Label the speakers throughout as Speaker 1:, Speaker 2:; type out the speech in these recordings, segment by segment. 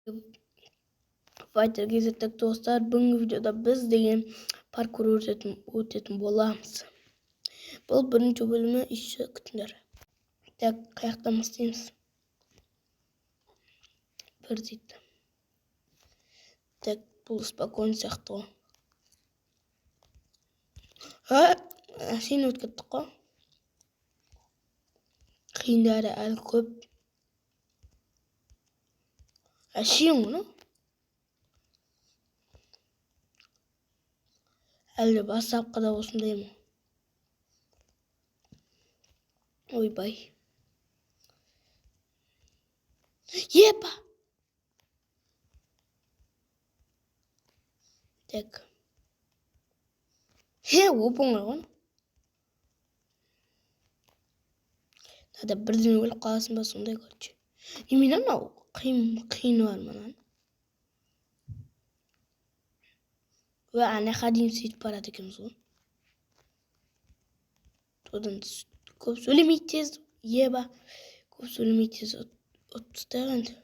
Speaker 1: Fighter KZ достар, бүгінгі видеода біз деген паркур өтетін боламыз. Бұл бірінші бөлімі, еще күтіңдер. Так, қаяқтан бастаймыз? Бір дейді. Так, бұл спокойно сияқты ғой. А, әшейін өтіп кеттік қой. Қиындары әлі көп. Әшейін ғой, әлде бастапқыда осындай ма? Ойбай. Епа! Так. Хе, оп-оңай ғой. Надо бірден өліп қаласың ба сондай, короче. Немене мынау қиыны бар мынаның. Уә, ана жаққа дейін сөйтіп барады екенбіз ғой. Одан көп сөйлемей тез, еба, көп сөйлемей тез ұтып тастайық енді.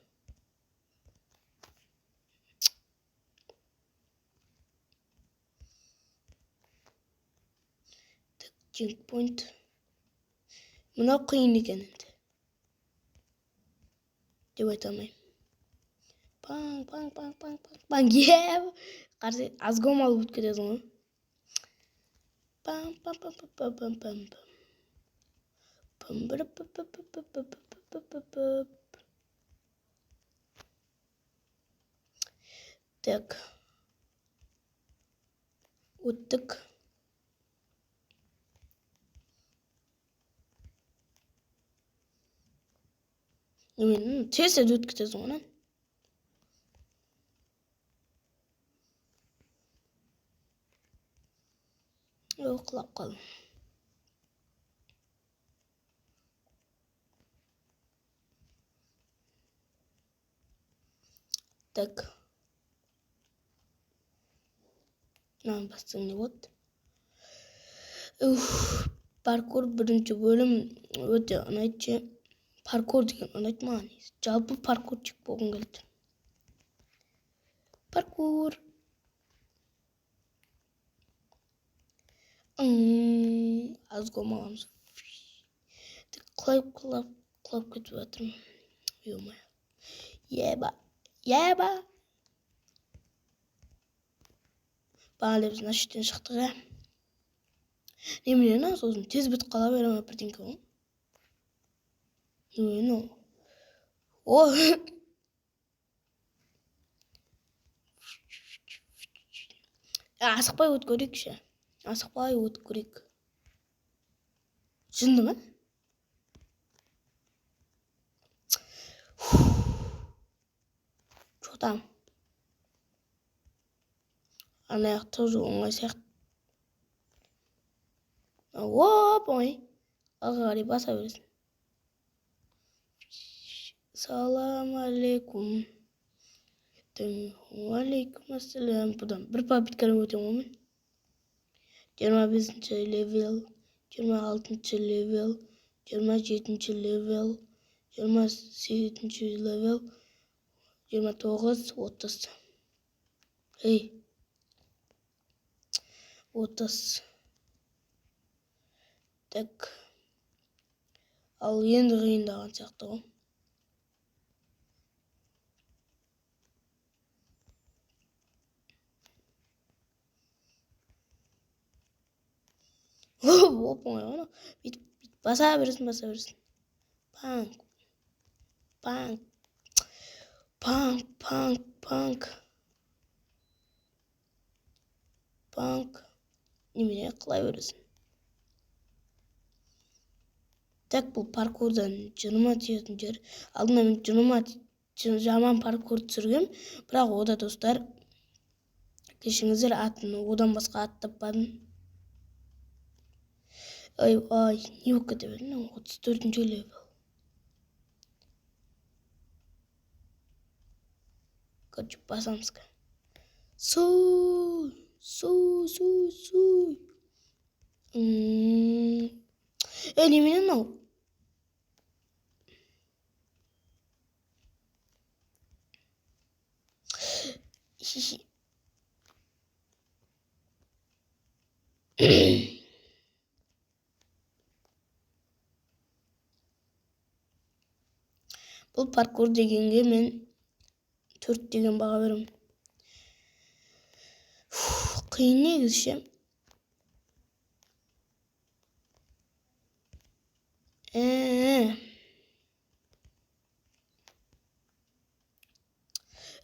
Speaker 1: Так, чекпоинт. Мынау қиын екен енді. Деп айта алмаймын. Паң, паң, паң, паң, паң, паң, еба. Қарсы азгом алып өтіп кетесің ғой. Пам, пам, пам, пам, пам, пам, пам, пам. Пам, бір, п, п, п, п, п, п, п, п, п, п. Так. Өттік. Немене, тез тез өтіп кетесің ғой. Ой, құлап қалдым. Так. Мынаны бассаң не болады? Уф, паркур бірінші бөлім өте ұнайды ше. Паркур деген ұнайды маған. Жалпы паркурчик болғым келді. Паркур. Аз гом аламыз. Құлап, құлап, құлап кетіп жатырмын. Ё-моё. Еба, еба. Бағана біз мына шеттен шықтық, ә. Немене мынау сосын тез бітіп қала бере ма бірдеңке ғой? Немене мынау? О! Асықпай өтіп көрейікші. Асықпай өтіп көрейік. Жынды ма? Чё там? Ана жақ тоже оңай сияқты. Оп, оңай. Алға қарай баса бересің. Салам алейкум. Уалейкум ассалам. Бұдан бір попыткадан өтемін ғой мен. 25-ші левел, 26-шы левел, 27-ші левел, 28-ші левел, 29, 30. Ей. 30. Так. Ал енді қиындаған сияқты ғой. Оп, оңай ғой. Бүйтіп, бүйтіп баса бересің, баса бересің. Панк, панк, панк, панк, панк. Панк. Немене қылай бересің. Так, бұл паркурдан жыныма тиетін жер. Алдында мен жыныма жаман паркур түсіргем, бірақ ода достар, кешіріңіздер, атын одан басқа ат таппадым. Ай, ай, не болып кете берді мынау? 34-ші левел. Короче, басамыз ка. Су, су, су, су. Немене мынау? Хи-хи. Бұл паркур дегенге мен 4 деген баға беремін. Қиын негізі ше.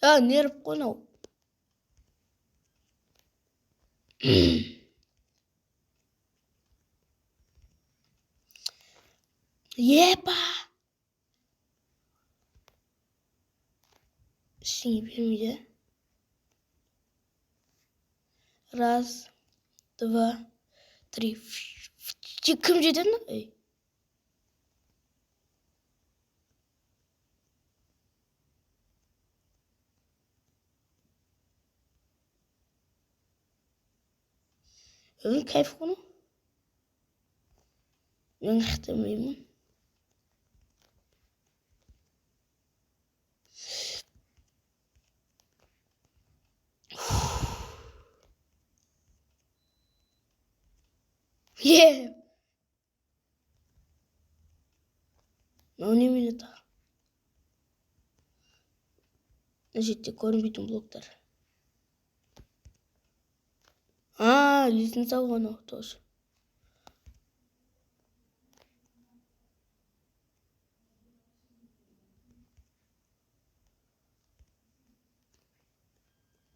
Speaker 1: А, нерв қой мынау. Епа! Ештеңе бермейді. Раз, два, три. Кім жетеді? Ей. Өмір кайф қой мынау. Мен қаяқтан. Е! Мынау немене тағы? Мына жерде көрінбейтін блоктар. А, лестница ғой анау тоже.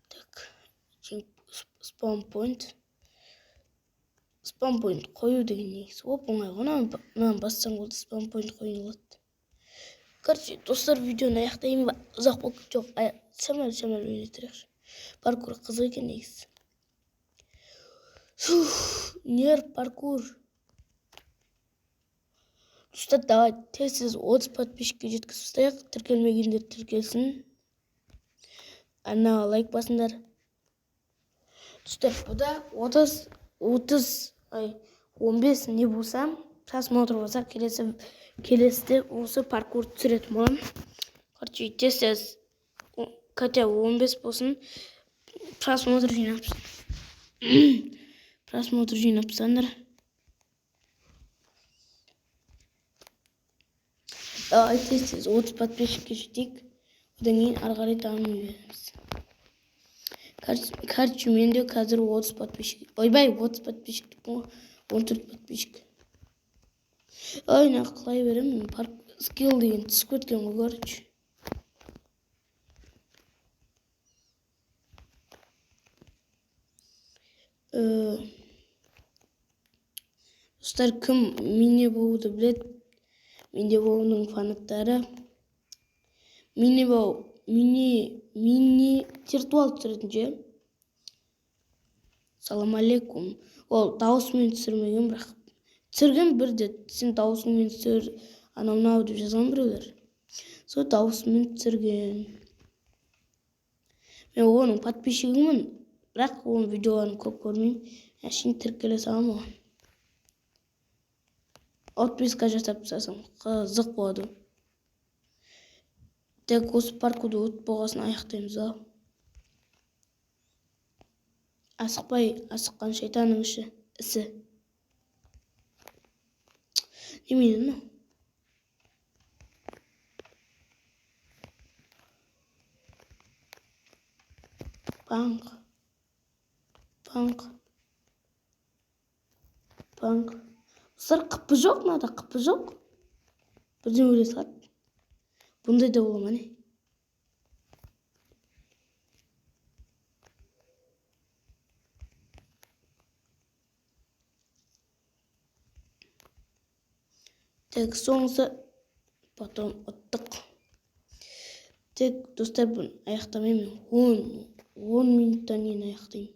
Speaker 1: Так, спаун point. Спаун point қою деген негізі оп оңай ғой. Мынаны бассаң болды, спаун point қойылады. Короче, достар, видеоны аяқтайын ба? Ұзақ болып жоқ, шамалы шамалы ойнай тұрайықшы. Паркур қызық екен негізі. Фух, нерв паркур. Достар, давай тез тез 30 подписчикке жеткізіп тастайық. Тіркелмегендер тіркелсін. Ана лайк басыңдар. Достар, бұда 30, 30, ай, 15 не болса, просмотр болса, келесіде осы паркур түсіретін боламын. Короче, тез тез, хотя бы 15 болсын, просмотр жинап, просмотр жинап тастаңдар. Давай тез тез 30 подписчикке жетейік. Одан кейін ары қарай дами береміз. Короче, менде қазір 30 подписчик. Ойбай, 30 подписчик деп қой, 14 подписчик. Ой, мына құлай беремін. Парк скилл деген түсіп кеткен ғой, короче. Достар, кім мини болуды біледі? Мини болудың фанаттары. Мини бол, мини, мини виртуал түсіретін ше. Салам алейкум. Ол дауысымен түсірмеген, бірақ түсірген бірде сен дауысыңмен түсір, анау мынау деп жазған біреулер. Сол дауысымен түсірген. Мен оның подписчигімін, бірақ оның видеоларын көп көрмеймін. Әшейін тіркеле саламын оған. Отписка жасап тастасам қызық болады. Тек осы паркурды өтіп болғасын аяқтаймыз ау. Асықпай, асыққан шайтанның ісі. Немене мынау? Паңқ. Паңқ. Паңқ. Достар, қыпы жоқ мынада, қыпы жоқ. Бірден өле салады. Бұндай да бола ма не? Так, соңғысы, потом ұттық. Тек, достар, бұны аяқтамаймын. 10 минуттан кейін аяқтаймын.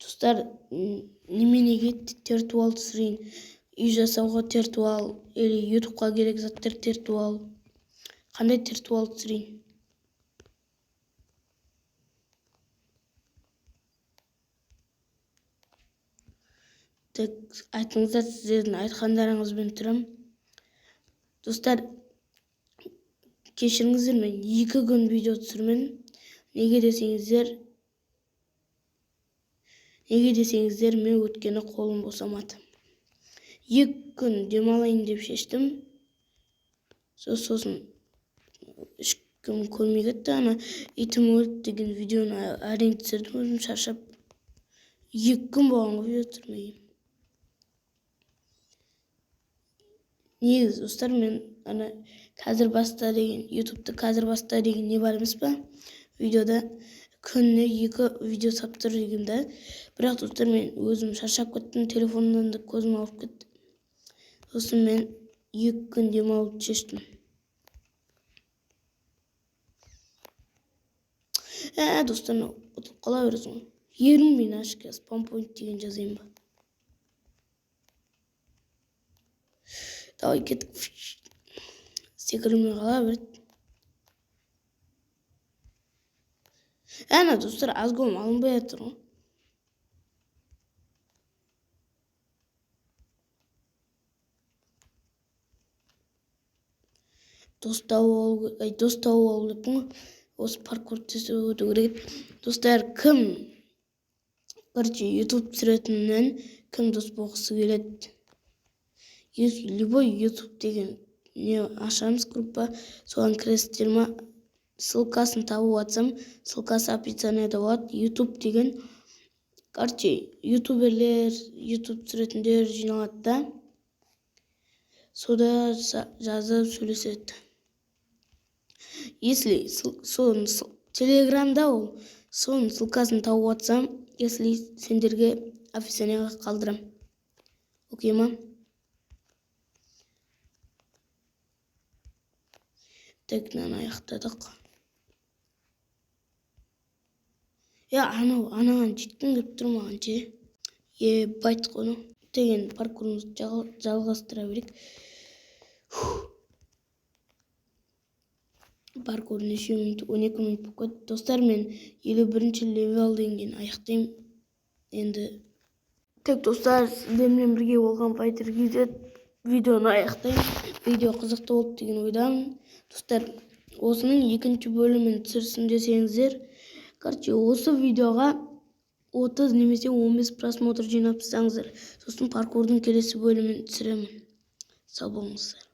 Speaker 1: Достар, неменеге тертуал түсірейін? Үй жасауға тертуал, или ютубқа керек заттар тертуал. Қандай тертуал түсірейін? Тек айтыңыздар, сіздердің айтқандарыңызбен тұрамын. Достар, Кешіріңіздер, мен 2 күн видео түсірмедім. Неге десеңіздер, мен өткені қолым босамады. 2 күн демалайын деп шештім. Сосын ешкім көрмей кетті. Ана итім өлді деген видеоны әрең түсірдім, өзім шаршап. 2 күн болған ғой видео түсірмеген. Негізі достар, мен ана қазір баста деген, ютубты қазір баста деген не бар емес па? Видеода күніне 2 видео салып тұр деген да. Бірақ достар, мен өзім шаршап кеттім, телефоннан да көзім ауырып кетті. Сосын мен 2 күн демалып шештім. Достар, мен ұтылып қала бересің ғой. Ерінбей ашық спам пойнт деген жазайын ба? Давай кеттік. Секірмей қала берді. Әне достар, азгом алынбай жатыр ғой. Дос тауып алу, ай, дос тауып алу деппін ғой. Осы паркур тез өту керек еді. Достар, кім, короче, ютуб түсіретіннен кім дос болғысы келеді? Любой ютуб деген не ашамыз группа, соған кіресіздер ма? Ссылкасын тауып атсам, ссылкасы описаниеда болады. Ютуб деген, короче, ютуберлер, ютуб түсіретіндер жиналады да, сода жазып сөйлеседі. Если соны телеграмда ол, соның ссылкасын тауып атсам, если сендерге описаниеға қалдырам. Окей ма? Так, мынаны аяқтадық. Анау, анаған жеткім келіп тұр маған ше. Ебать қой анау. Деген паркурымызды жалғастыра берейік. Паркур неше минут? 12 минут болып кетті. Достар, мен елу бірінші левел дегеннен аяқтаймын. Енді так, достар, сіздермен бірге болған Fighter KZ видеоны аяқтаймын. Видео қызықты болды деген ойдамын. Достар, осының екінші бөлімін түсірсін десеңіздер, короче, осы видеоға 30 немесе 15 просмотр жинап тастаңыздар. Сосын паркурдың келесі бөлімін түсіремін. Сау болыңыздар.